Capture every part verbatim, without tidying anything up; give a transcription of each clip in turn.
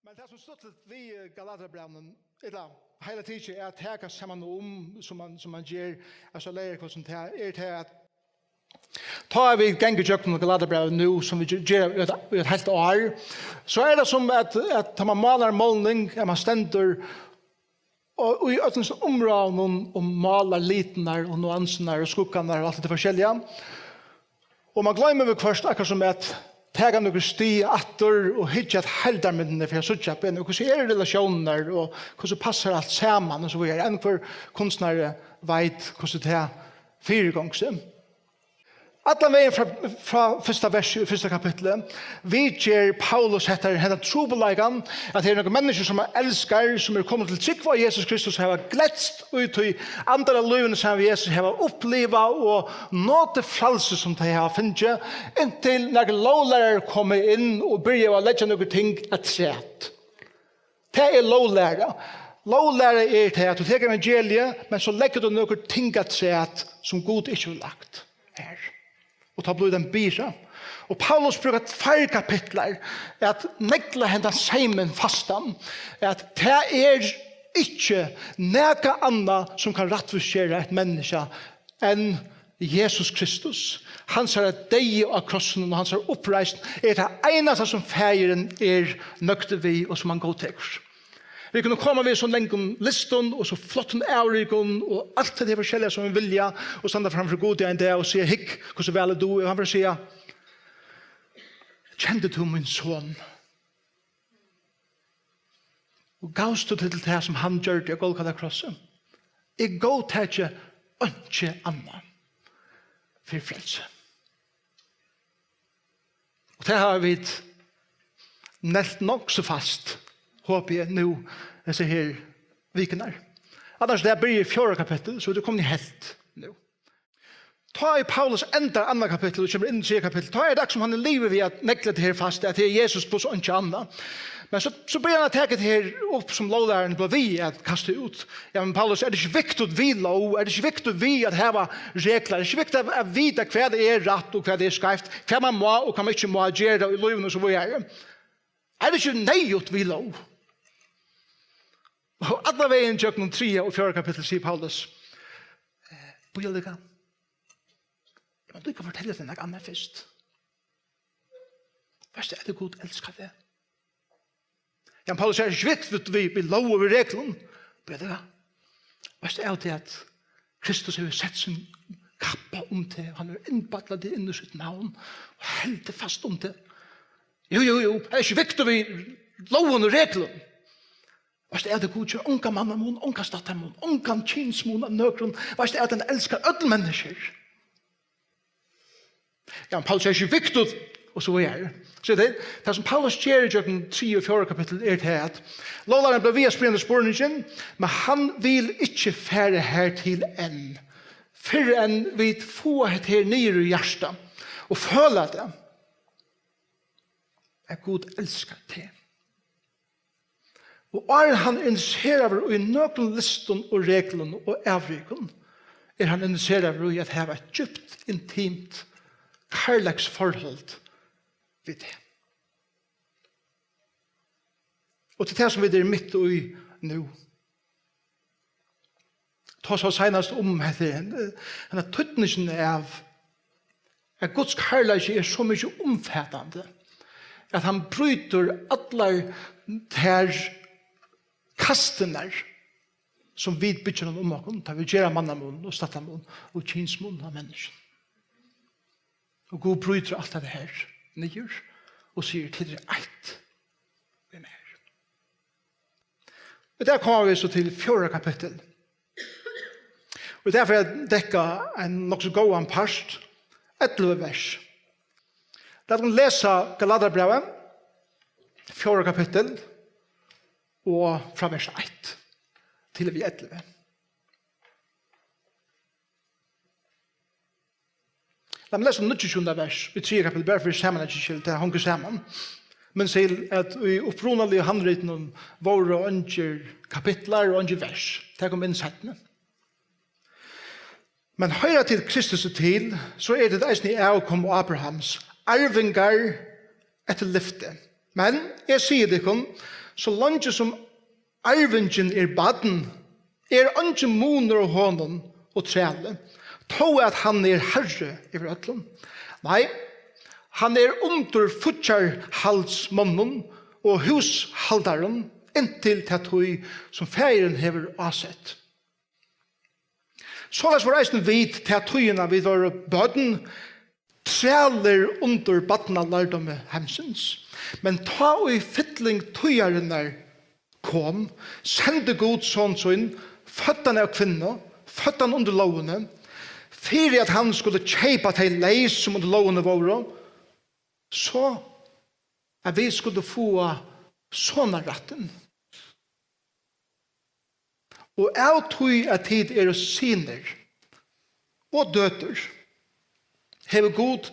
Men tað sum er stuttligt við, eh, Galatarabrævinum, ella heila tikið, er at taka saman um, sum man, sum man ger, altso, læra hvussu tað er, tað er at tá vit ganga ígjøgnum Galatarabrævið nú, sum vit ger í eitt, í eitt heilt ár, so er tað sum at, at tá man málar málning, at man stendur og í øllum umráðunum og málar litirnar og nuansurnar og skuggarnar og alt det forskelliga. Og man gloymir viðhvørt, akkurát sum at taka nøkur stig aftur og hyggja at heildarmyndini fyri at síggja, men hvussu eru relatiónirnar og hvussu passar alt saman og so víðari. Hvør kunstnari veit, hvussu tað fyrigongur seg. Allan vegin frá, frá fyrsta vers í fyrsta kapitli, viðger Paulus hetta, henda trupulleikan, at her eru nøkur menniskju, sum hann elskar, sum eru komin til trúgv á Jesus Kristus, hava gletst í tí andarliga lívinum, sum við Jesus hava upplivað, og notið frælsi, sum tey hava fingið, inntil nakrir lóglærarar koma inn og byrja at leggja nøkur ting afturat. Tað er lóglæra. Lóglæra er tað, at tú tekur evangeliið, men so leggur tú nøkur ting afturat, sum Gud ikki hevur lagt her. Og tá blívur tað ein byrða. Og Paulus brúkar tveir kapitlar at negla hendan seymin fastan, at tað er ikki nakað annað, sum kann rættvísgera eitt menniskja, enn Jesus Kristus. Hansara deyði á krossinum og hansara uppreisn er tað einasta, sum Faðirin er nøgdur við og sum hann góðtekur. Vit kunnu koma við so langum listum og so flottum avrikum og alt tað forskelliga, sum vit vilja, og standa framfyri Gud í ein dag og siga: "Hygg, hvussu væl eg dugi." Og hann fer at siga: "Kendi tú mín son? Og gavst tú til tað, sum hann gjørdi á Golgata krossi? Eg góðtaki einki annað fyri frelsi." Og tað hava vit nelt nokk so fast, hopi eg, nú hesar her vikurnar. Annars, tað byrjar í fjórða kapittul, so vit eru komin í helvt nú. Tá ið Paulus endar annað kapittul og kemur inn í triðja kapittul, tá er tað sum hann er liðugur við at negla tað her fast, at tað er Jesus pluss einki annað. Men so, so byrjar hann at taka tað her upp, sum lóglærarin bleiv við at kasta út. Ja, men Paulus, er tað ikki viktigt við lóg? Er tað ikki viktigt við at hava reglur? Er tað ikki viktigt at, at vita, hvat er rætt og hvat er skeivt? Hvat man má og hvat man ikki má gera í lívinum og so víðari? Er tað ikki neyðugt við lóg? Og allan vegin gjøgnum triðja og fjórða kapittul sigur Paulus: "Eh, bíða líka. Eg má líka fortelja tær nakað annað fyrst. Veitst tú, at Gud elskar teg?" Ja, men Paulus, er tað ikki viktigt við, við, við lóg og við reglum? Bíða líka. Veitst tú, av tí at Kristus hevur sett sín kappa um teg, hann hevur innballað teg inn í sítt navn og heldur fast um teg? Jú, jú, jú, er tað ikki viktigt við lógum og reglum? Veitst tú, at Gud ger ongan mannamun, ongan stættarmun, ongan kynsmun av nøkrum? Veitst tú, at hann elskar øll menniskju? Ja, men Paulus, er tað ikki viktigt, og so víðari. So tað, tað sum Paulus ger í gjøgnum triðja og fjórða kapittul, er tað, at lóglærarin bleiv við at spyrja hann spurningin, men hann vil ikki fara har til enn, fyrr enn vit fáa hetta her niður í hjartað og føla tað, at Gud elskar teg. Og áðrenn hann er interesseraður í nøkrum listum og reglum og avrikum, er hann interesseraður í at hava eitt djúpt, intimt kærleiksforhold við teg. Og til tað, sum vit eru mitt í nú. Tosaðu seinast um hetta, eh, henda týdningin av, at Guds kærleiki er so mikið umfatandi, at hann brýtur allar tær kastirnar, sum vit byggja um okkum, tá vit gera mannamun og stættarmun og kynsmun á menniskjum. Og Gud brýtur alt hetta her niður og sigur: "Tit eru eitt við meg." Og der koma vit so til fjórða kapittul. Og der fer at dekka ein nokk so góðan part, ellivu vers. Lat okkum lesa Galatarabrævið, fjórða kapittul, og frá vers eitt til við ellivu. Lat meg lesa níggjuogtjúgunda vers í triðja kapittul, bara fyri samanhangin skyld, tað hongur saman. Men til at í upprunaligu handritunum vóru eingir kapitlar og eingir vers. Tað kom inn seinni. Men hoyra tit Kristus til, so eru tit eisini avkom Abrahams, arvingar eftir lyfti. Men eg sigi tykkum, So leingi sum arvingin er barn, er eingin munur á honum og træli, tó at hann er harri yvir øllum. Nei, hann er undir fíggjarhaldsmonnum og húshaldarum, inntil ta tíð, sum faðirin hevur ásett. Soleiðis vóru eisini vit, ta tíðina vit vóru børn, trælir undir barnalærdómi heimsins. Men tá ið fylling tíðarinnar kom, sendi Gud son sín, føddan av kvinnu, føddan undir lógini, fyri at hann skuldi keypa tey leys, sum undir lógini vóru, so at vit skuldu fáa sonarættin. Og av tí at tit eru synir og døtur, hevur Gud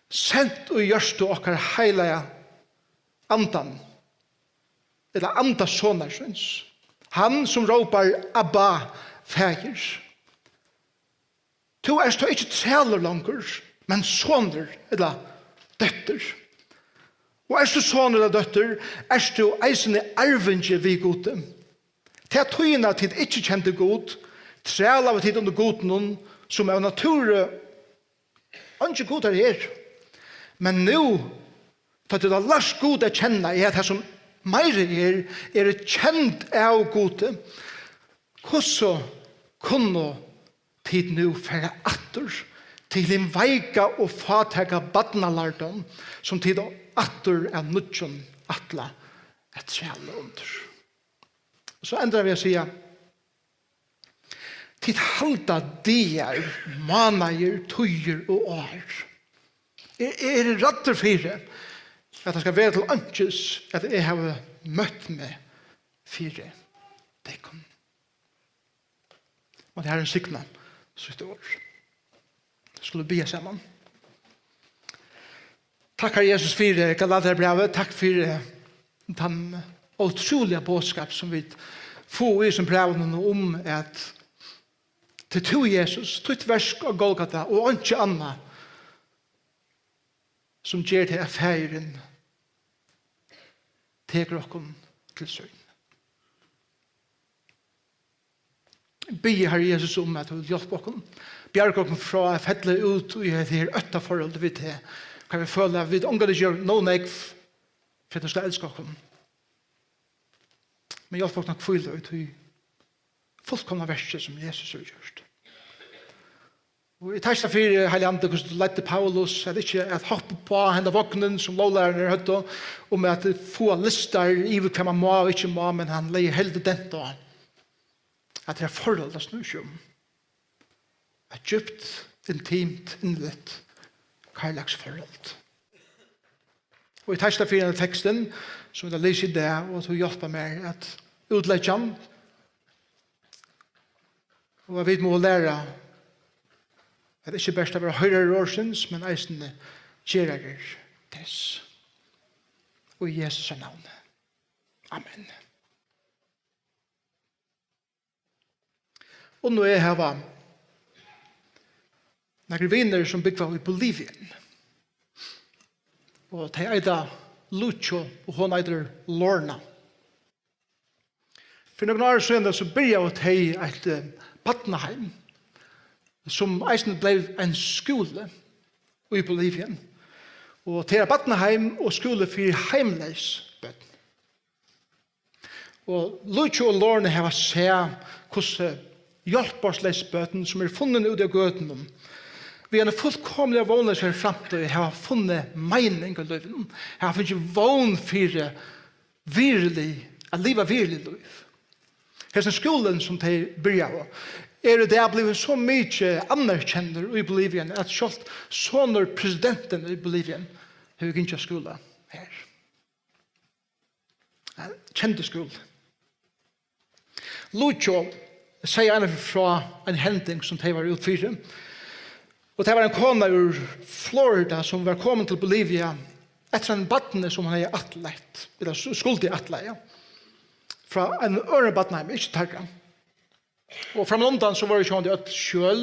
sent í hjørtu okkara heilaga andan, ella anda sonar síns, hann sum rópar: Abba, Faðir. Tú ert tó ikki trælur longur, men sonur ella dóttir. Og ert tú sonur ella dóttir, ert tú eisini arvingi við Gudi. Ta tíðina tit ikki kendu Gud, trælaðu tit undir gudum, sum av natúru eingir gudar eru. Men nú, tá tit hava lært Gud at kenna, ja, tað sum meira er, eru kend av Gudi, hvussu kunnu tit nú fara aftur til hin veika og fátæka barnalærdóm, sum tit aftur av nýggjum ætla at træla undir? So endar hann við at siga: Tit halda dagar, mánaðir, tíðir og ár. Eg, eg eri ræddur fyri, at tað skal vera til einkis, at eg havi møtt meg fyri tykkum. Og Harrin signa sítt orð. Skulu biðja saman. Takk, Harri Jesus, fyri Galatiabrævið. Takk fyri tann ótrúliga boðskap, sum vit fáa í hesum brævinum, um at tað er tú, Jesus, títt verk á Golgata og einki annað, sum ger tað, at Faðirin tekur okkum til sín. Biði, Harri Jesus, um at tú vilt hjálpa okkum. Bjarga okkum frá at fella út í hetta her ótta forhold við teg, hvar vit føla, at vit ongantíð gera nóg nógv fyri at tú skal elska okkum. Men hjálp okkum at hvíla í tí fullkomna verki, sum Jesus hevur gjørt. Og eg takki tær fyri, Heilagi Andi, hvussu tú leiddi Paulus, at ikki at hoppa upp á henda vognin, sum lóglærararnir høvdu, um at fáa listar yvir, hvat man má og ikki má, men hann legði heldur dent á, at tað er forhold, tað snýr seg um. Eitt djúpt, intimt, inderligt kærleiksforhold. Og eg takki tær fyri henda tekstin, sum vit hava lisið í dag, og at tú hjálpir mær at útleggja hann, og at vit mugu læra at ikki bert at vera hoyrarar orðsins, men eisini gerarar tess. Og í Jesu navni. Amen. Og nú eg hava nakrir vinir, sum búgva í Bolivien, og tey eita Lucho, og hon eitur Lorna. Fyri nøkrum árum síðan, so byrjaðu tey eitt, eh, barnaheim, sum eisini bleiv ein skúli í Bolivien. Og tað er barnaheim og skúli fyri heimleys børn. Og Lucho og Lorna hava sæð, hvussu hjálparleys børn, sum eru funnin úti á gøtunum, við eina fullkomiliga vónleysari framtíð, hava funnið meining í lívinum, hava fingið vón fyri virðilig, at liva virðilig lív. Hesin skúlin, sum tey byrjaðu, er í dag blivin so mikið anerkendur í Bolivien, at sjálvt sonur presidenten í Bolivien hevur gingið á skúla her. Ein kendur skúli. Lucho segði einaferð frá ein hending, sum tey vóru út fyri. Og tað var ein kona úr Florida, sum var komin til Bolivia eftir einum barni, sum hon hevði ættleitt, ella s-, skuldi ættleiða, frá einum øðrum barnaheimi, ikki teirra. Og frammanundan so vóru sjálvandi øll skjøl,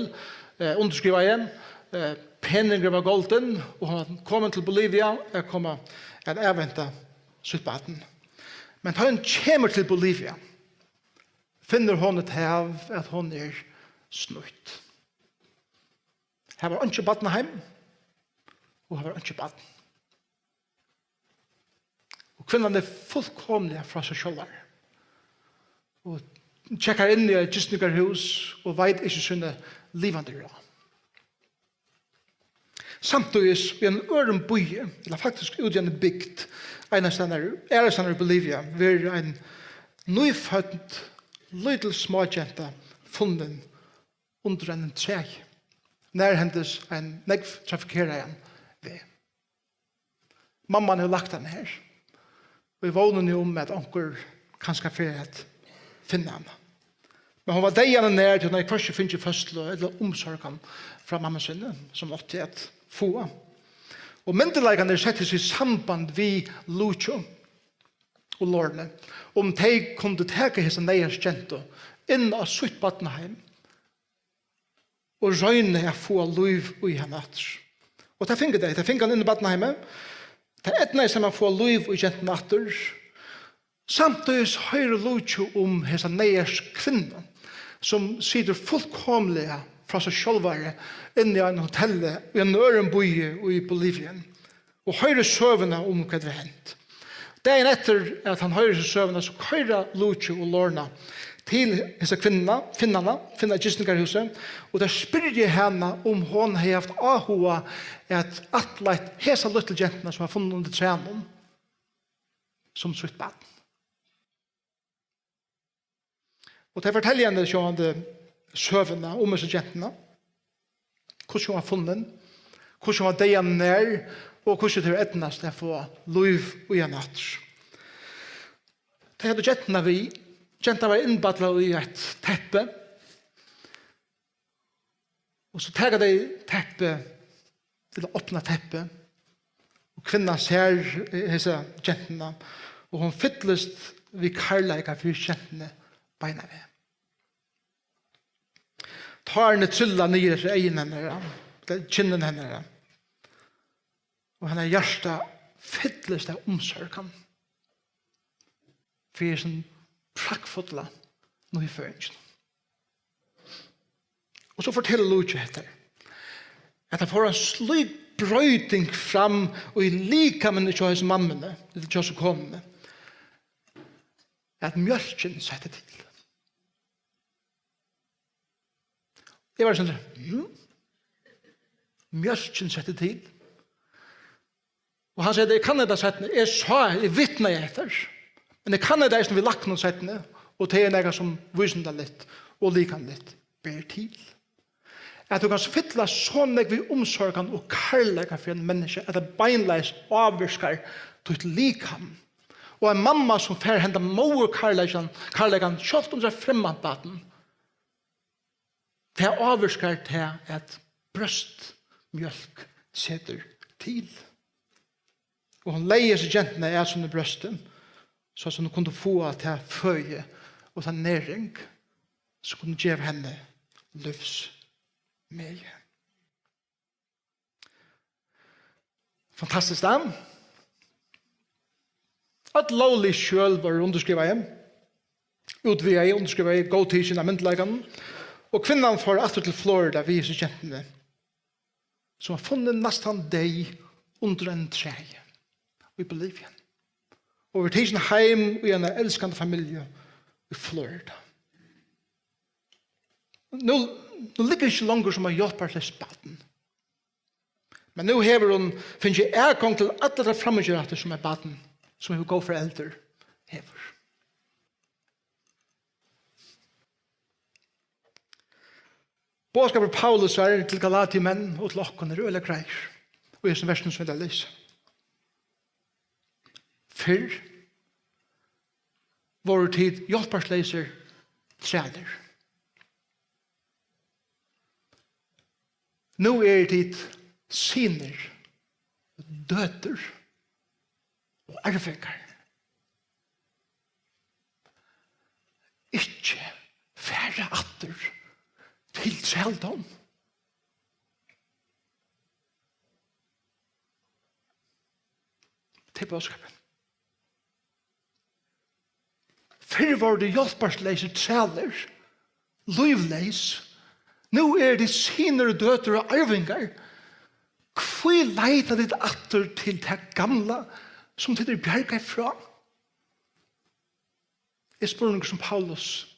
eh, undirskrivaði, eh, peningurin var goldin, og hon var komin til Bolivia at koma at avhenta sítt barn. Men tá hon kemur til Bolivia, finnur hon út av, at hon er snýtt. Har var einki barnaheim, og har var einki barn. Og kvinnan er fullkomliga frá sær sjálvari. Og tjekkar inn í eitt gistingarhús og veit ikki síni livandi ráð. Samtíðis í einum øðrum býi, ella faktiskt úti í eini bygd, einastaðni, aðrastaðni í Bolivia, verður ein nýfødd, lítil smágenta funnin undir einum træi, nærhendis ein nógv trafikeraðan veg. Mamman hevur lagt hana her, í vónini um, at onkur kanska fer at finna hana. Men hon var deyðanum nær, tí hon hevði hvørki fingið føðslu ella umsorgan frá mammu síni, sum átti at fáa. Og myndugleikarnir settu seg í samband við Lucio og Lorne, um tey kundu taka hesa neyðars gentu inn á sítt barnaheim og royna at fáa lív í hana aftur. Og tað fingu tey. Tey fingu hana inn í barnaheimið. Tað eydnaðist teimum at fáa lív í gentuna aftur. Samtíðis hoyrir Lucio um hesa neyðars kvinnu, sum situr fullkomliga frá sær sjálvari inni á einum hotelli í einum øðrum býi í Bolivia, og hoyrir søguna um, hvat var hent. Dagin eftir, at hann hoyrir hesa søguna, so koyra Lucio og Lorna til hesa kvinnuna, finnana, finna gistingarhúsið, og teir spyrja hana, um hon hevði havt áhuga at ættleitt hesa lítlu gentuna, sum var funnin undir trænum, sum sítt barn. Og tey fortelja henni sjálvandi søguna um hesa gentuna, hvussu hon var funnin, hvussu hon var deyðanum nær, og hvussu tað hevur eydnast at fáa lív í hana aftur. Tey høvdu gentuna við. Gentan var innballað í eitt teppi. Og so taka tey teppið, ella opna teppið, og kvinnan sær, eh, hesa gentuna, og hon fyllist við kærleika fyri gentuni beinanvegin. Tárini trilla niður eftir eygum hennara, ella kinnum hennara, og hennara hjarta fyllist av umsorgan fyri hesum praktfulla nýføðinginum. Og so fortelur Lucio hetta, at tað fór ein slík broyting fram í likamanum hjá hesi mammuni, ella hjá hesi konuni, at mjólkin setti til. Eg var sånn, hm? Mjólkin setti til. Og hann segði, eg kann hetta seinni, eg sá, eg vitnaði eftir. Men eg kann hetta eisini við læknum seinni, og tað er nakað sum vísindaligt og likamligt ber til. At tú kanst fylla so nógv við umsorgan og kærleika fyri ein menniskja, at tað beinleiðis ávirkar títt likam. Og ein mamma sum fær henda móðurkærleikan, kærleikan, sjálvt um tað er fremmant barn, tað ávirkar tað, at brjóstmjólk setur til. Og hon legði hesa gentuna at síni brjósti, so at hon kundi fáa ta føði og ta næring, sum kundi geva henni lívsmegi. Fantastiskt, ja. Øll lóglig skjøl vóru undirskrivaði, útvegaði, undirskrivaði, góðtikin av myndugleikanum, og kvinnan fór aftur til Florida við hesi gentuni, sum var funnin næstan deyð undir einum træi í Bolivia, og verður tikin heim í eina elskandi familju í Florida. Nú, nú liggur ikki longur sum eitt hjálparleyst barn. Men nú hevur hon fingið atgongd til allar tær framíhjárættir, sum eitt barn, sum hevur góð foreldur, hevur. Boðskapur Paulusar til Galatiumenn og til okkum er øgiliga greiður í hesum versinum, sum vit hava lisið. Fyrr vóru tit hjálparleysir trælir. Nú eru tit synir, døtur og arvingar. Ikki fara aftur til trældóm. Tað er boðskapurin. Fyrr vóru tit hjálparleysir trælir, lívleys. Nú eru tit synir og døtur og arvingar. Hví leita tit aftur til tað gamla, sum tit eru bjargað frá? Er spurningur, sum Paulus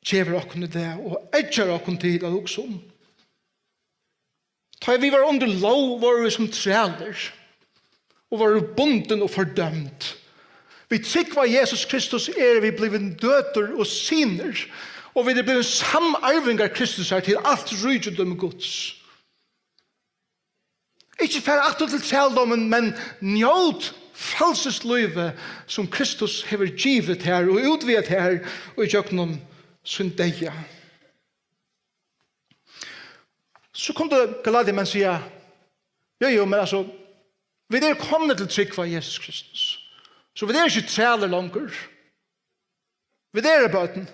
gevur okkum í dag og eggjar okkum til at hugsa um. Tá ið vit vóru undir lóg, vóru vit sum trælir og vóru bundin og fordømd. Við trúgv á Jesus Kristus eru vit blivin døtur og synir, og vit eru blivin samarvingar Kristusar til alt ríkidømi Guds. Ikki fara aftur til trældómin, men njót frælsislívið, sum Kristus hevur givið tær og útvegað tær í gjøgnum sín deyða. So kundu Galatiamenn siga: "Jo, jo, men altso, vit eru komnir til trúgv á Jesus Kristus. So vit eru ikki trælir longur. Vit eru børn."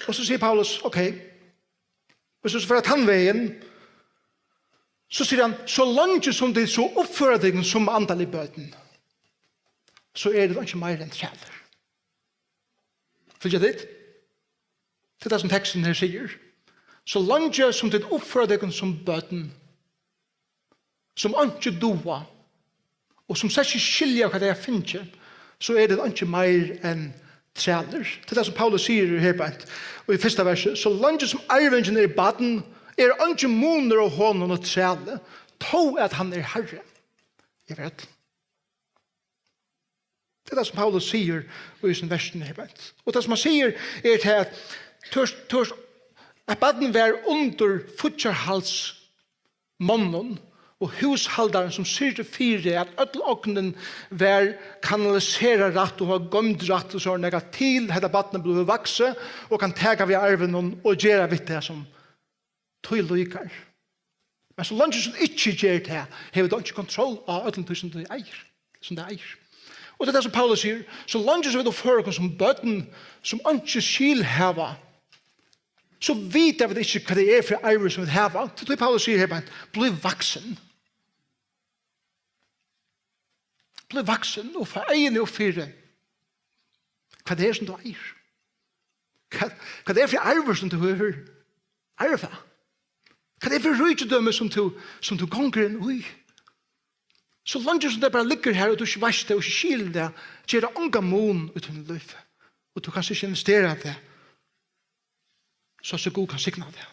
Og so sigur Paulus: "Ok, viss tú fara tann vegin", so sigur hann: "So leingi sum tit so uppføra tykkum sum andalig børn, so eru tit einki meira enn trælir." Fylgja tit? Tað er tað, sum teksturin her sigur. So leingi sum tit uppføra tykkum sum børn, sum einki duga, og sum slett ikki skilja, hvat tey hava fingið, so eru tit einki meir enn trælir. Tað er tað, sum Paulus sigur her beint í fyrsta versi: "So leingi sum arvingin er barn, er eingin munur á honum og træli, tó at hann er harri yvir øll." Tað er tað, sum Paulus sigur í hesum versinum her beint. Og tað, sum hann sigur, er tað, at tú ert, tú ert, at barnið var undir fíggjarhaldsmonnum og húshaldarum, sum syrgdu fyri, at øll ognin var kanaliserað rætt og var goymd rætt, og so er nakað til, hetta barnið blívur vaksið og kann taka við arvinum og gera við tað, sum tí líkar. Men so leingi sum ikki ger tað, hevur tú ikki kontroll á øllum tí, sum tú eigur, sum tað eigur. Og tað er tað, sum Paulus sigur: "So leingi sum vit uppføra okkum sum børn, sum einki skil hava, so vita vit ikki, hvat tað er fyri arvur, sum vit hava." Tí, tí Paulus sigur her beint: "Blív vaksin." Blív vaksin og fá eyguni upp fyri, hvat tað er, sum tú eigur. Hvat, hvat tað er fyri arvur, sum tú hevur arvað. Hvat tað er fyri ríkidømi, sum tú, sum tú gongur inn í. So leingi sum tað bara liggur her, og tú ikki veitst tað og ikki skilur tað, ger tað ongan mun í tínum lívi. Og tú kanst ikki investera tað, so at Gud kann signa tað.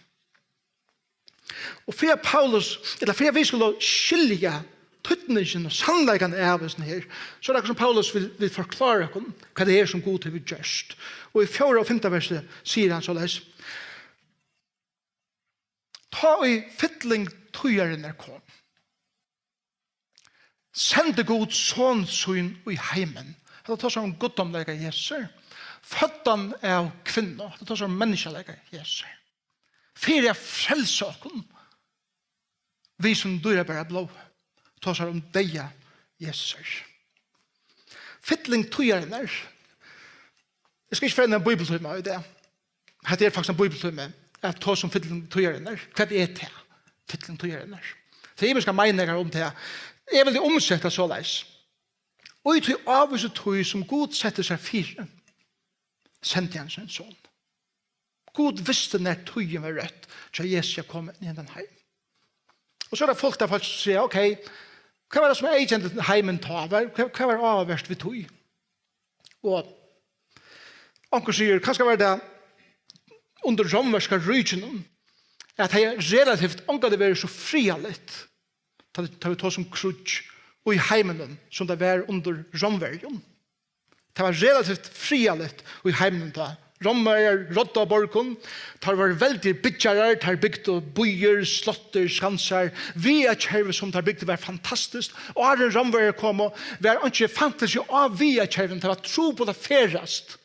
Og fyri at Paulus, ella fyri at vit skulu skilja týdningin og sannleikan av hesum her, so er tað akkurát sum Paulus vil, vil forklára okkum, hvat tað er, sum Gud hevur gjørt. Og í fjórða og fimta versi sigur hann soleiðis: "Tá ið fylling tíðarinnar kom, sendi Gud son sín í heimin." Hetta tosar um guddómleika Jesu. "Føddan av kvinnu." Hetta tosar um menniskjaleika Jesu. "Fyri at frelsa okkum við sínum dýrabara blóði." Tosar um deyða Jesusar. Fylling tíðarinnar. Eg skal ikki fara inn í ein bíbliutíma í dag. Hetta er faktiskt ein bíbliutími, at tosa um fylling tíðarinnar. Hvat er tað? Fylling tíðarinnar. Tað eru ymiskar meiningar um tað. Eg vil umseta soleiðis: "Og í tí ávísu tíð, sum Gud setti sær fyri, sendi hann sín son." Gud visti, nær tíðin var røtt hjá Jesusi at koma inn í hendan heim. Og so er tað fólk, tað fólk siga: "Ok, hvat var tað, sum eyðkendi heimin tá? Hvat, hvat, hvat var áhugavert við tí?" Og onkur sigur, kanska var tað undir rómverska ríkinum, at tað relativt ongantíð verið so friðarligt, tá, tá vit tosa um kríggj, í heiminum, sum tað var undir Rómverjum. Tað var relativt friðarligt í heiminum tá. Rómverjar ráddu á borgum, teir vóru veldigir byggjarar, teir bygdu býir, sláttir, skansar. Viðakervið, sum teir bygdu, var fantastiskt. Áðrenn Rómverjar komu, var einki fantasi á viðakervinum, tað var trupult at ferðast.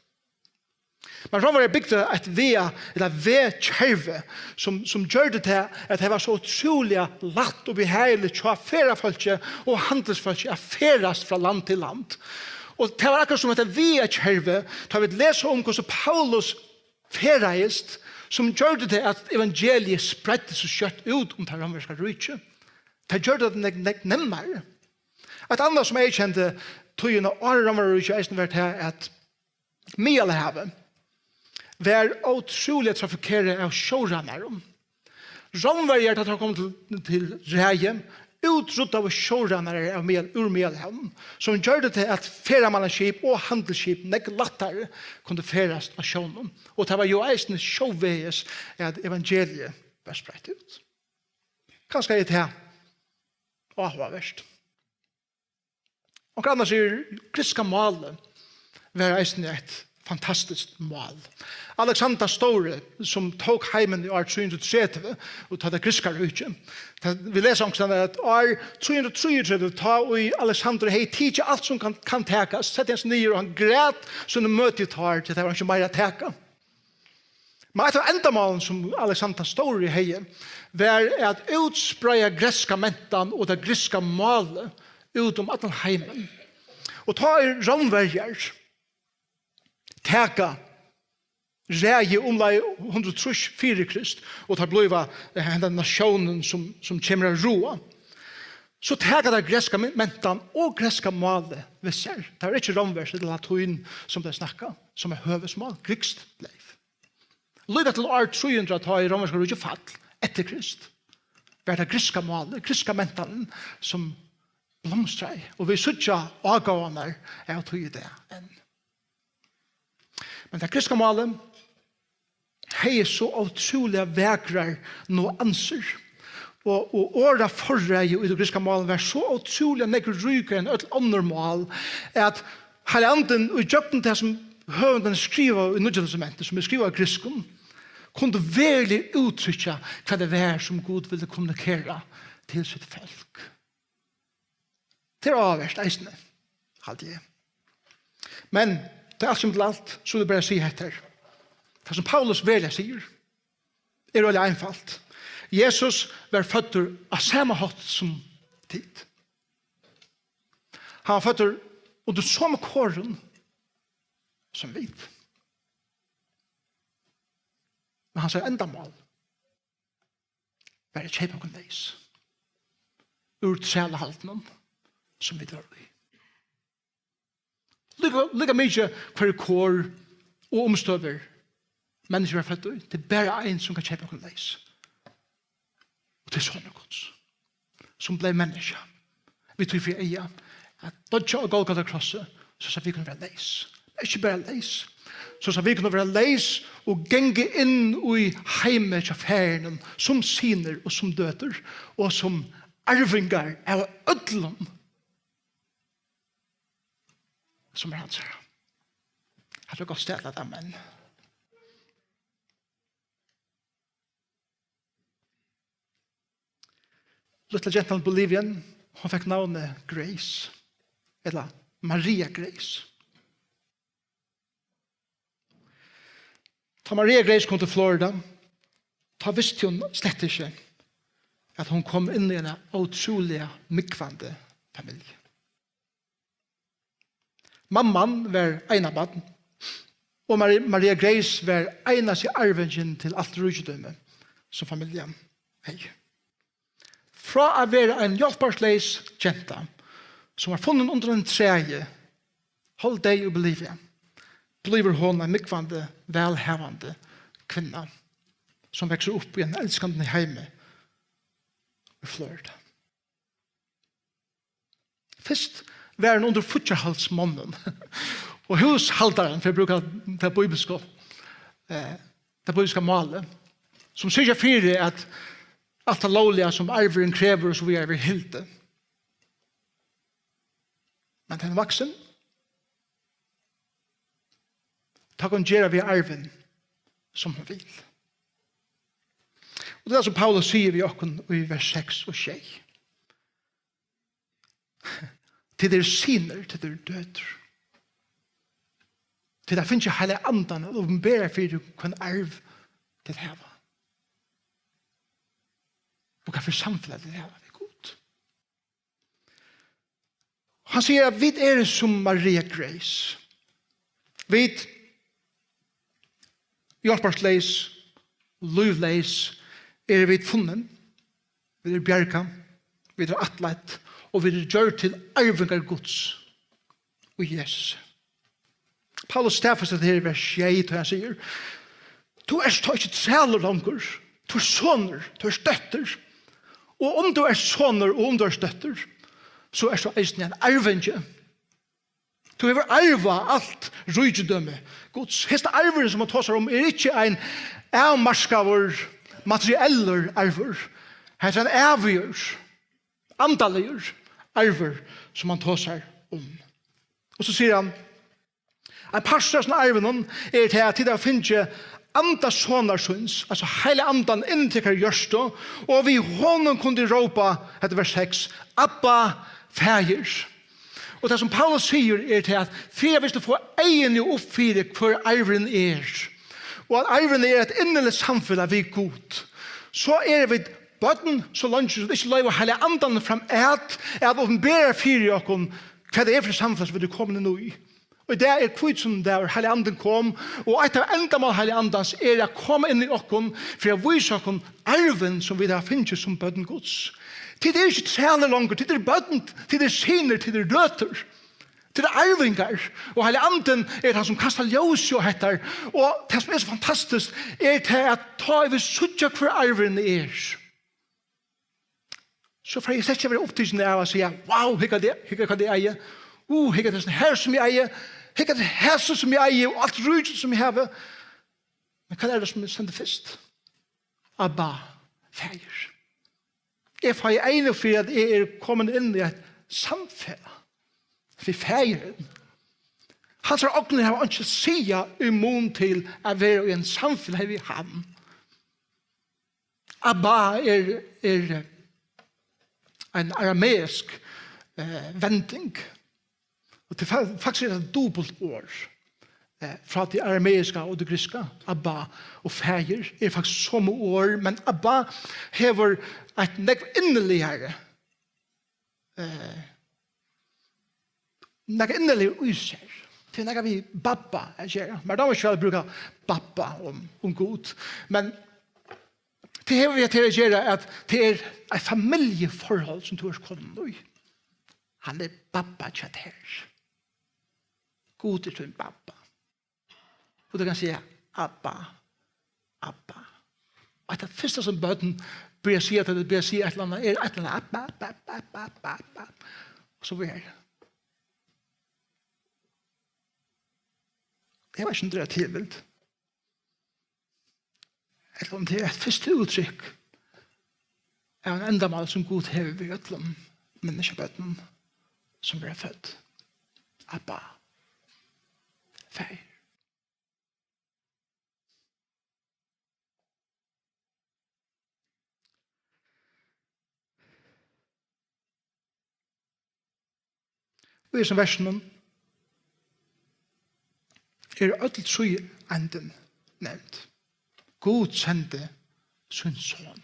Men Rómverjar bygdu eitt vega-, ella vegkervi, sum, sum gjørdi tað, at tað var so ótrúliga lætt og behagligt hjá ferðafólki og handilsfólki at ferðast frá land til land. Og tað var akkurát sum hetta vegkervi, tá vit lesa um, hvussu Paulus ferðaðist, sum gjørdi tað, at evangeliið spreiddi seg skjótt út um tað rómverska ríkið. Tað gjørdi tað nógv, nógv nemmari. Eitt annað, sum eyðkendi tíðina áðrenn Rómaríkið eisini, var tað, at Miðjarðarhavið var ótrúliga trafikkerað av sjórænarum. Rómverjar, tá teir komu til, til ræðið, útruddaðu sjórænarar av Miðal-, úr Miðjarðarhavinum, sum gjørdi tað, at ferðamannaskip og handilsskip nógv lættari kundu ferðast á sjónum. Og tað var jú eisini sjóvegis, at evangeliið var spreitt út. Kanska er tað áhugavert. Og annars er grikska málið var eisini eitt fantastiskt mál. Alexander Stóri, sum tók heimin í ár trý hundrað og tretivu, og tá tað grikska ríkið. Tá, vit lesa onkustaðni, at ár trý hundrað og trýogtretivu, tá ið Alexander hevði tikið alt, sum kann, kann takast, setti hann seg niður, og hann græt sínum møti tá, tí tað var ikki meira at taka. Men eitt av endamálum, sum Alexander Stóri hevði, var at útspreiða grikska mentan og tað grikska málið út um allan heimin. Og tá ið Rómverjar taka ræðið umleið hundrað og trýss fyri Krist, og teir blíva, eh, hendan nasjónin, sum, sum kemur at ráða, so taka teir grikska men-, mentan og grikska málið við sær. Tað var ikki rómversk ella latín, sum tey snakka, sum er høvuðsmál, grikskt bleiv. Líka til ár trý hundrað, tá ið rómverska ríkið fall eftir Krist, var tað grikska málið, grikska mentanin, sum blomstraði. Og vit síggja ágóðarnar av tí í dag enn. Men tað grikska málið hevði so ótrúliga vakrar nuansir. Og, og orðaforræði í tí grikska málinum var so ótrúliga nógv ríkari enn øll onnur mál, at Heilagi Andin, í gjøgnum tað sum høvundarnir skrivaðu í Nýggja Testamenti, sum er skrivað á grikskum, kundi veruliga úttrykkja, hvat tað var, sum Gud vildi kommunikera til sítt fólk. Tað er áhugavert eisini, haldi eg. Men tá alt kemur til alt, so vil eg bara siga hetta her. Tað, sum Paulus veruliga sigur, er øgiliga einfalt. Jesus var føddur á sama hátt sum tit. Hann var føddur undir somu korum sum vit. Men hansara endamál var at keypa okkum leys úr trælahaldinum, sum vit vóru í. Líka, líka mikið hvørji kor og umstøður menniskjur var fødd í, tað er bara ein, sum kann keypa okkum leys. Og tað er Sonur Guds, sum bleiv menniskja. Við tí fyri eyga at doyggja á Golgata krossi, so at vit kunnu vera leys. Men ikki bara leys, so at vit kunnu vera leys og ganga inn í heimið hjá Faðirinum sum synir og sum døtur og sum arvingar av øllum sum er hansara. Hatta er gott stað at lata amen. Lítla gentan í Bolivien, hon fekk navnið Grace, ella Maria Grace. Tá Maria Grace kom til Florida, tá visti hon slett ikki, at hon kom inn í eina ótrúliga múgvandi familju. Mamman var einabarn, og Mari-, Maria Grace var einasti arvingin til alt ríkidømi, sum familjan hevði. Frá at vera ein hjálparleys genta, sum var funnin undir einum træi, hálvdeyð í Bolivia, blívur hon ein múgvandi, vælhavandi kvinna, sum veksur upp í einum elskandi heimi í Florida. Fyrst var hon undir fíggjarhaldsmonnum og húshaldaran, fyri at brúka tað bíbliska, eh, tað bíbliska málið, sum syrgja fyri, at alt tað lógliga, sum arvurin krevur, og so víðari, verður hildið. Men tá hon er vaksin, tá kann hon gera við arvin, sum hon vil. Og tað er tað, sum Paulus sigur við okkum í vers seks og sjey. Tit eru synir, tit eru døtur. Tit hava fingið Heilaga Andan at opinbera fyri tykkum, hvønn arv tit hava, og hvat fyri samfelag tit hava við Gud. Hann sigur, at vit eru sum Maria Grace. Vit, hjálparleys, lívleys, eru vit funnin. Vit eru bjargað, vit eru ættleidd, og vit eru gjørd til arvingar Guds í Jesusi. Paulus staðfestir hetta her í vers sjey, tá hann sigur: "Tú ert tó ikki trælur longur, tú ert sonur, tú ert dóttir. Og um tú ert sonur, og um tú ert dóttir, so ert tú eisini ein arvingi. Tú hevur arvað alt ríkidømi Guds." Hesin arvurin, sum hann tosar um, er ikki ein avmarkaður, materiellur arvur. Hetta er ein ævigur, andaligur arvur, sum hann tosar um. Og so sigur hann: "Ein partur av hesum arvinum er tað, at tit hava fingið anda sonar síns, altso heilaga andan, inn í tykkara hjørtu, og við honum kunnu tit rópa," hetta er vers seks, "Abba, Faðir." Og tað, sum Paulus sigur, er tað, at fyri at vit skulu fáa eyguni upp fyri, hvør arvurin er, og at arvurin er eitt inniligt samfelag við Gud, so eru vit børn, so leingi sum vit ikki loyva heilaga andanum fram at, at opinbera fyri okkum, hvat tað er fyri samfelag, sum vit eru komin inn í. Og í dag er hvítusunnudagur, heilagi andin kom, og eitt av endamál heilaga andans er at koma inn í okkum fyri at vísa okkum arvin, sum vit hava fingið sum børn Guds. Tit eru ikki trælur longur, tit eru børn, tit eru synir, tit eru døtur. Tit eru arvingar, og heilagi andin er hann, sum kastar ljós á hetta. Og tað, sum er so fantastiskt, er tað, at tá vit síggja, hvør arvurin er, so fari eg slett ikki at vera upptikin av at siga: "Wow, hygg at tað, hygg at tað eg eigi. Uh, hygg at tað er her, sum eg eigi. Hygg at tað er her, sum eg eigi, og alt ríkið, sum eg havi." Men hvat er tað, sum stendur fyrst? Abba, Faðir. Eg fái eyguni fyri, at eg eri komin inn í eitt samfelag við Faðirin. Hansara ognir hava einki at siga í mun til at vera í ein samfelag við hann. Abba er, er ein arameisk, eh, vending. Og tað er fa-, faktiskt er tað dupult orð, eh, frá tí arameiska og tí grikska. Abba og faðir er faktiskt somu orð, men Abba hevur eitt nógv inniligari, eh, nakað inniligt í sær. Tað er nakað við babba at gera. Mær dámar ikki at brúka babba um, um Gud, men tað hevur við tað at gera, at tað er eitt familjuforhold, sum tú ert komin í. Hann er babba hjá tær. Gud er tín babba. Og tú kanst siga: "Abba, Abba." Og tað fyrsta, sum børn byrja at siga, tá tey byrja at siga eitt ella annað, er eitt ella annað: "Abba, Abba, Abba, Abba, Abba." Og so víðari. Eg veit ikki, um tað er tilvild, ella um tað er eitt fyrsta úttrykk av einum endamáli, sum Gud hevur við øllum menniskjabørnum, sum verða fødd. Abba, Faðir. Og í hesum versinum eru øll trý eindin nevnd. Gud sendi sín son.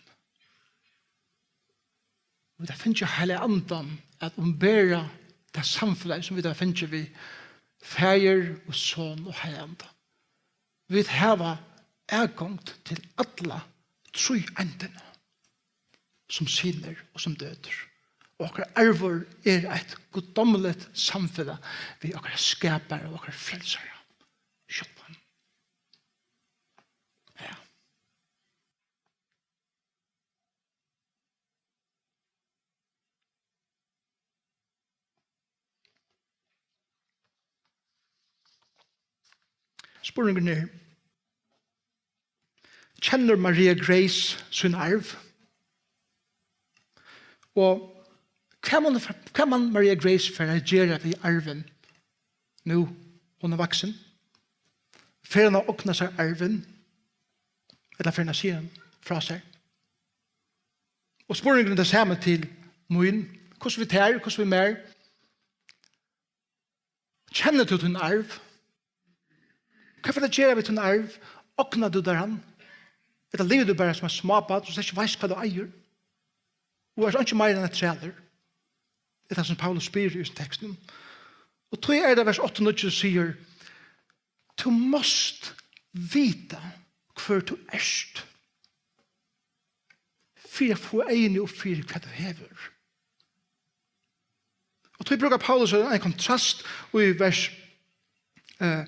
Og vit hava fingið Heilaga Andan at umbera tað samfelagið, sum vit hava fingið við Faðir og Son og Heilaga Anda. Vit hava atgongd til alla trý eindina, sum synir og sum døtur. Og okkara arvur er eitt guddómligt samfelag við okkara skapara og okkara frelsara sjálvan. Ja. Spurningurin er: Kennir Maria Grace sín arv? Og hvat man, hvat man Maria Grace fara at gera við arvin nú hon er vaksin? Fer hon at ogna sær arvin? Ella fer hon at siga hann frá sær? Og spurningurin er tað sami til mín. Hvussu við tær? Hvussu við mær? Kennir tú tín arv? Hvat fer at gera við tín arv? Ognar tú tær hann? Ella livir tú bara sum eitt smábarn, sum slett ikki veitst, hvat tú eigur? Og ert einki meira enn eitt trælur? Er tað, sum Paulus spyr í hesum tekstinum. Og tí er tað vers átta og níggju sigur: Tú mást vita, hvør tú ert, fyri at fáa eyguni upp fyri, hvat tú hevur. Tí brúkar Paulus ein kontrast í vers, eh,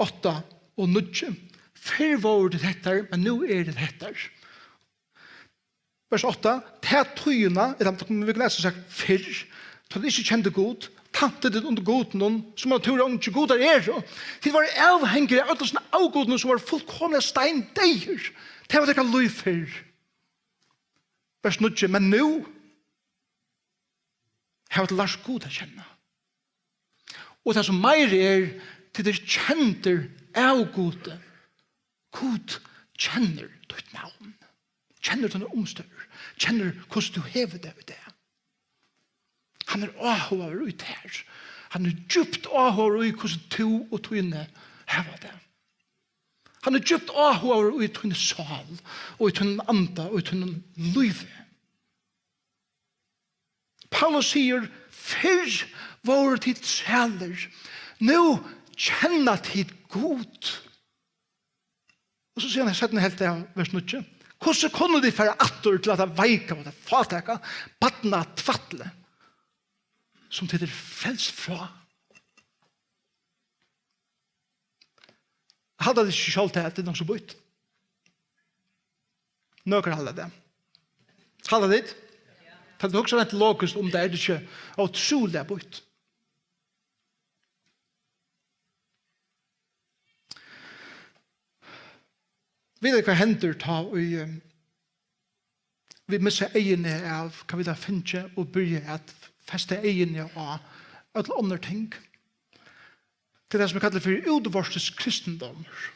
átta og níggju. Fyrr vóru tit hettar, men nú eru tit hettar. Vers átta, ta tíðina, ella vit kunnu eisini sagt fyrr, tá tit ikki kendu Gud, tæntu tit undir gudunum, sum av natúr ongir gudar eru. Tit vóru avhangir av øllum sínum avgudum, sum vóru fullkomiliga steindeyðir. Tað var tykkara lív fyrr. Vers níggju, men nú hava tit lært Gud at kenna. Og tað sum meira er, tit eru kendir av Gudi. Gud kennir títt navn, kennir tínar umstøður, kennir hvussu tú hevur tað í dag. Hann er áhugaður í tær. Hann er djúpt áhugaður í hvussu tú og tíni hava tað. Hann er djúpt áhugaður í tíni sál og í tínum anda og í tínum lívi. Paulus sigur, fyrr vóru tit trælir, nú kenna tit Gud. Og so sigur hann seinna helvt av vers níggju, hvussu kunnu tit fara aftur til at veika og at fátæka, barnatvætli, sum tit eru frelst frá? Halda tit ikki sjálv tað, at tað er nokk so býtt? Nøkur halda tað. Halda tit? Tá tú hugsar rent logiskt um tað, er tað ikki ótrúliga býtt? Vita tit, hvat hendir tá ið, eh, vit missa eyguni av, hvat vit hava fingið, og byrja at festa eyguni á øll onnur ting? Tað er tað, sum er kallað fyri útvortis kristindómur.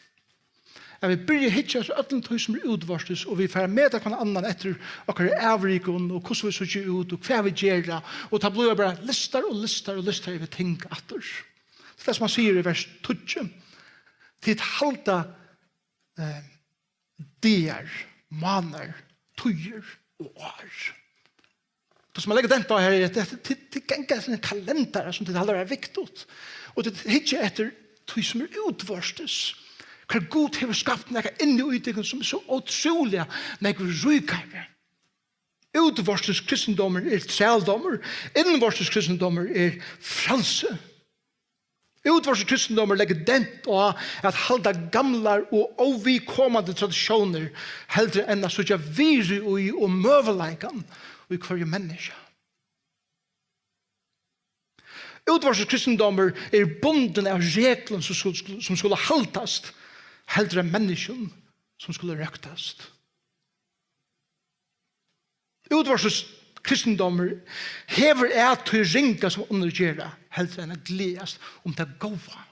At vit byrja at hyggja eftir øllum tí, sum er útvortis, og vit fara at meta hvønn annan eftir okkara avrikum og hvussu vit síggja út og hvat vit gera, og tað blívur bara listar og listar og listar yvir ting aftur. Tað er tað, sum hann sigur í vers tíggju. Tit halda, eh, dagar, mánaðir, tíðir og ár. Tað, sum man leggur dent á her, er, at tað, tað, tað ganga sine kalendarar, sum tit halda vera viktigt. Og tit hyggja eftir tí, sum er útvortis. Hvar Gud hevur skapt nakað inni í tykkum, sum er so ótrúliga nógv ríkari. Útvortis kristindómur er trældómur, innvortis kristindómur er frælsi. Útvortis kristindómur leggur dent á at halda gamlar og óviðkomandi traditiónir, heldur enn at síggja virði í og møguleikan í hvørjum menniskja. Útvortis kristindómur er bundin av reglum, sum skulu, sum skulu haldast, heldur enn menniskjum, sum skulu røktast. Útvortis kristindómur hevur at tí ringa, sum onnur gera, heldur enn at gleðast um tað góða,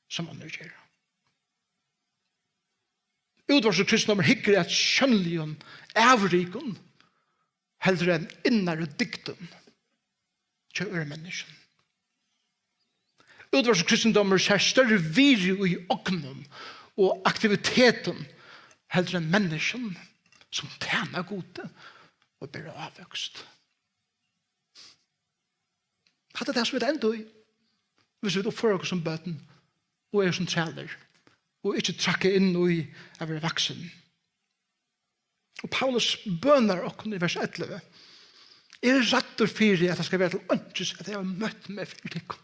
sum onnur gera. Útvortis kristindómur hyggur at sjónligum avrikum, heldur enn innaru dygdum hjá øðrum menniskjum. Útvortis kristindómur sær størri virði í ognum og aktivitetum heldur enn menniskjum, sum tæna Gudi og bera ávøkst. Hatta er tað, sum vit enda í, viss vit uppføra okkum sum børn og eru sum trælir og ikki traðka inn í at vera vaksin. Og Paulus bønar okkum í vers ellivu: Eg eri ræddur fyri, at tað skal vera til einkis, at eg havi møtt meg fyri tykkum.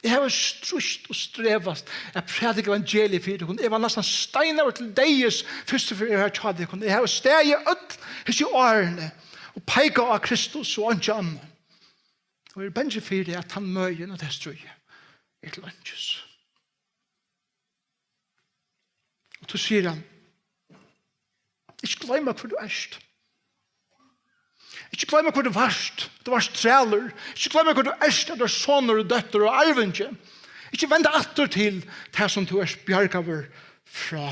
Eg havi strítt og strevast at prædika evangeliið fyri tykkum. Eg var næstan steinaður til deyðis, fyrstu ferð eg var hjá tykkum. Eg havi staðið øll hesi árini og peikað á Kristus og einki annað. Og eg eri bangin fyri, at tann møðin og tað stríðið er til einkis. Og tú sigur hann: Ikki gloyma, hvør tú ert. Ikki gloyma, hvør tú vart. Tú vart trælur. Ikki gloyma, hvør tú ert, at tú ert sonur og dóttir og arvingi. Ikki venda aftur til tað, sum tú ert bjargaður frá.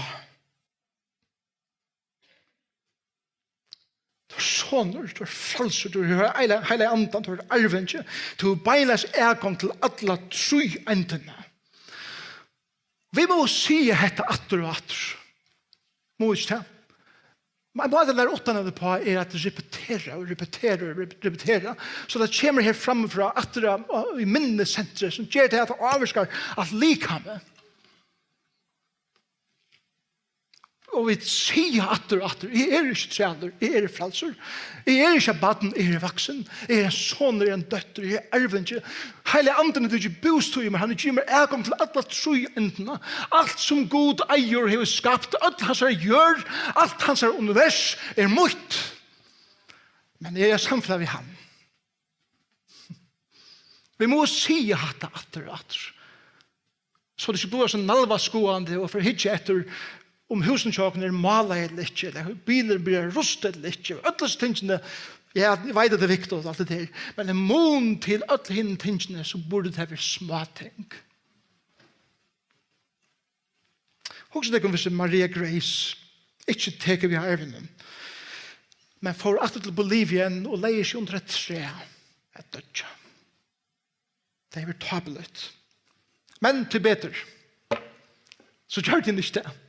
Tú ert sonur, tú ert frælsur, tú hevur heila, heila andan, tú ert arvingi, tú hevur beinleiðis atgongd til alla tríeindina. Vit mugu siga hetta aftur og aftur. Mugu vit ikki tað? Men ein máti at læra uttanat uppá er at repetera og repetera og rep-, repetera. So tað kemur her frammanfrá aftur á, á, í minnissentrið, sum ger tað at tað ávirkar alt likamið. Og vit siga aftur og aftur: "Eg eri ikki trælur, eg eri frælsur. Eg eri ikki eitt barn, eg eri vaksin. Eg eri ein sonur, eg eri ein dóttir, eg eri arvingi. Heilagi Andin hevur tikið bústað í mær, hann hevur givið mær atgongd til alla tríeindina. Alt sum Gud eigur og hevur skapt, øll hansara jørð, alt hansara univers er mítt. Men eg eri í samfelag við hann." Vit mugu siga hatta aftur og aftur. So tað ikki blívur so nalvaskoðandi og fara at hyggja eftir, um húsini hjá okkum eru málað ella ikki, ella bilurin byrjar at rusta ella ikki. Øll hesi tingini, ja, eg veit at tað er viktigt og alt tað har. Men í mun til øll hini tingini, so burdi tað verið smáting. Hugsið tykkum, hvis Maria Grace ikki tekur við arvinum, men fór aftur til Bolivia og legði seg undir eitt træ at doyggja. Tað hevur verið tápuligt. Men tíbetur, so gjørdi hon ikki tað.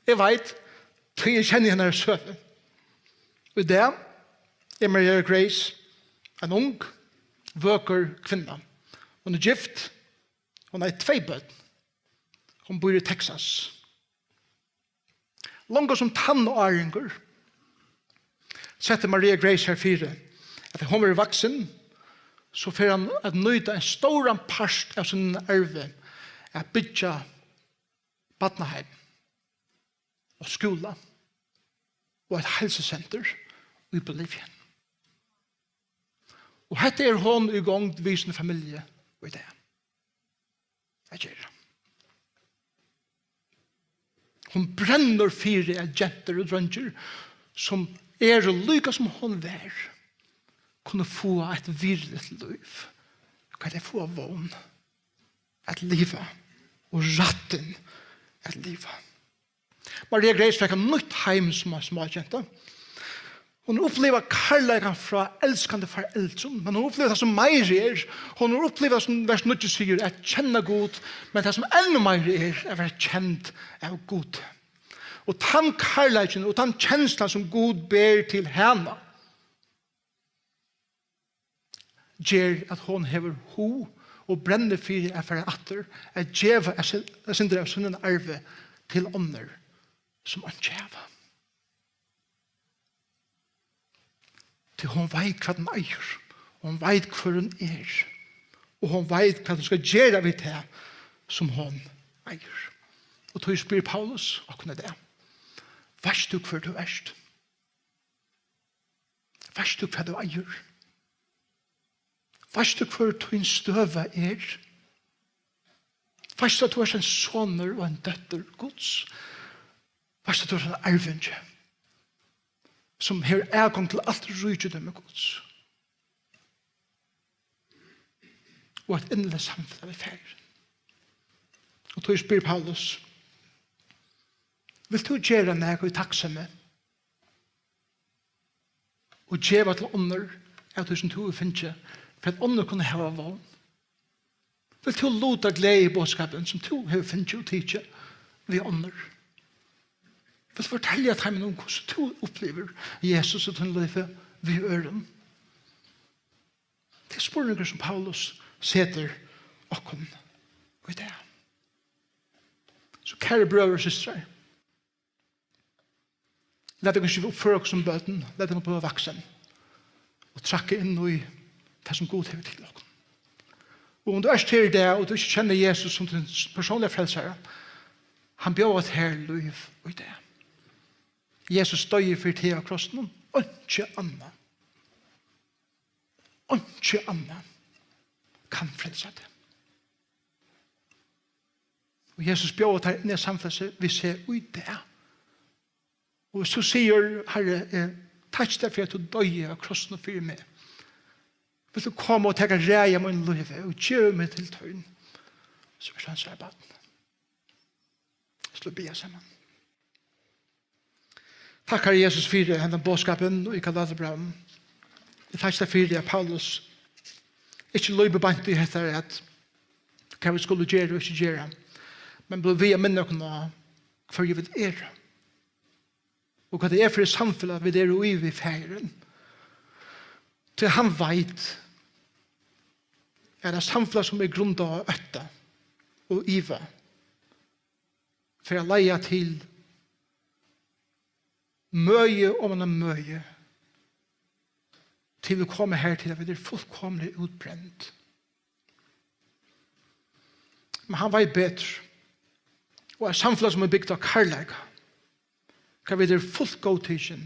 Eg veit, tí eg kenni hennara søgu. Og í dag er Maria Grace ein ung, vøkur kvinna. Hon er gift, hon eigur tvey børn. Hon býr í Texas. Longu sum tannáringur setti Maria Grace sær fyri, at tá hon verður vaksin, so fer hann at nýta ein stóran part av sínum arvi at byggja barnaheim og skúla og eitt heilsusentur í Bolivia. Og hetta er hon í gongd við síni familju í dag at gera. Hon brennur fyri, at gentur og dreingir, sum eru líka sum hon var, kunnu fáa eitt virðiligt lív. Hvat tey fáa vón at liva og rættin at liva. Maria Grace fekk eitt nýtt heim sum smágenta. Hon hevur upplivað kærleikan frá elskandi foreldrum, men hon hevur upplivað tað sum meira er. Hon hevur upplivað tað sum vers níggju sigur, at kenna Gud, men tað sum enn meira er, at vera kend av Gud. Og tann kærleikin og tann kenslan sum Gud ber til hana, ger, at hon hevur hug og brennur fyri at fara aftur, at geva eitt sin-, eitt sindur av sínum arvi til onnur, sum einki hava. Tí hon veit, hvat hon eigur, hon veit, hvør hon er, og hon veit, hvat hon skal gera við tað, sum hon eigur. Og tí spyr Paulus okkum í dag: Veitst tú, hvør tú ert? Veitst tú, hvat tú eigur? Veitst tú, hvør tín støða er? Veitst tú, at tú ert ein sonur og ein dóttir Guds? Veitst tú, at tú ert ein arvingi, sum hevur atgongd til alt ríkidømi Guds? Og eitt inniligt samfelag við Faðirin. Og tí spyr Paulus: Vilt tú gera nakað í takksemi og geva til onnur av tí, sum tú hevur fingið, fyri at onnur kunnu hava vón? Vilt tú luta gleðiboðskapin, sum tú hevur fingið og tikið, við onnur? Vilt tú fortelja teimum um, hvussu tú upplivir Jesus í tínum lívi við øðrum? Tað er spurningur, sum Paulus setir okkum í dag. So, kæru brøður og systrar, lat okkum ikki uppføra okkum sum børn, lat okkum blíva vaksin og traðka inn í tað, sum Gud hevur til okkum. Og um tú ert her í dag, og tú ikki kennir Jesus sum tín persónliga frelsara, hann bjóðar tær lív í dag. Jesus doyði fyri teg á krossinum, einki annað. Einki annað kann frelsa teg. Og Jesus bjóðar tær inn í samfelagið við seg í dag. Og so sigur: Harri, eg takki tær fyri, at tú doyði á krossinum fyri meg. Vilt tú koma og taka ræði av mínum lívi og gera meg til tín? So ert tú hansara barn. Skulu vit biðja saman. Takk, Harri Jesus, fyri hendan boðskapin í Galatiabrævinum. Eg takki tær fyri, at Paulus ikki leypur beint í hetta, at hvat vit skulu gera og ikki gera, men blívur við at minna okkum á, hvørji vit eru, og hvat tað er fyri samfelag, vit eru í við Faðirin. Tí hann veit, at eitt samfelag, sum er grundað á ótta og iva, fer at leiða til møði oman á møði, til vit koma har til, at vit eru fullkomiliga útbrend. Men hann veit betur. Og eitt samfelag sum er bygt á kærleika, har vit eru fult góðtikin,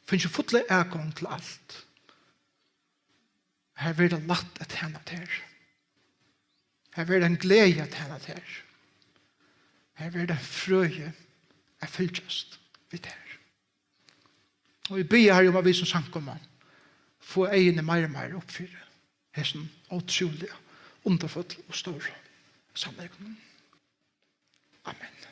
fingið fulla atgongd til alt. Har verður tað lætt at tæna tær. Har verður ein gleði at tæna tær. Har verður ein frøði at fylgjast við tær. Og eg biði, Harri, um at vit sum samkoma fáa eyguni meira og meira upp fyri hesum ótrúliga undurfullu og stóru sannleikunum. Amen.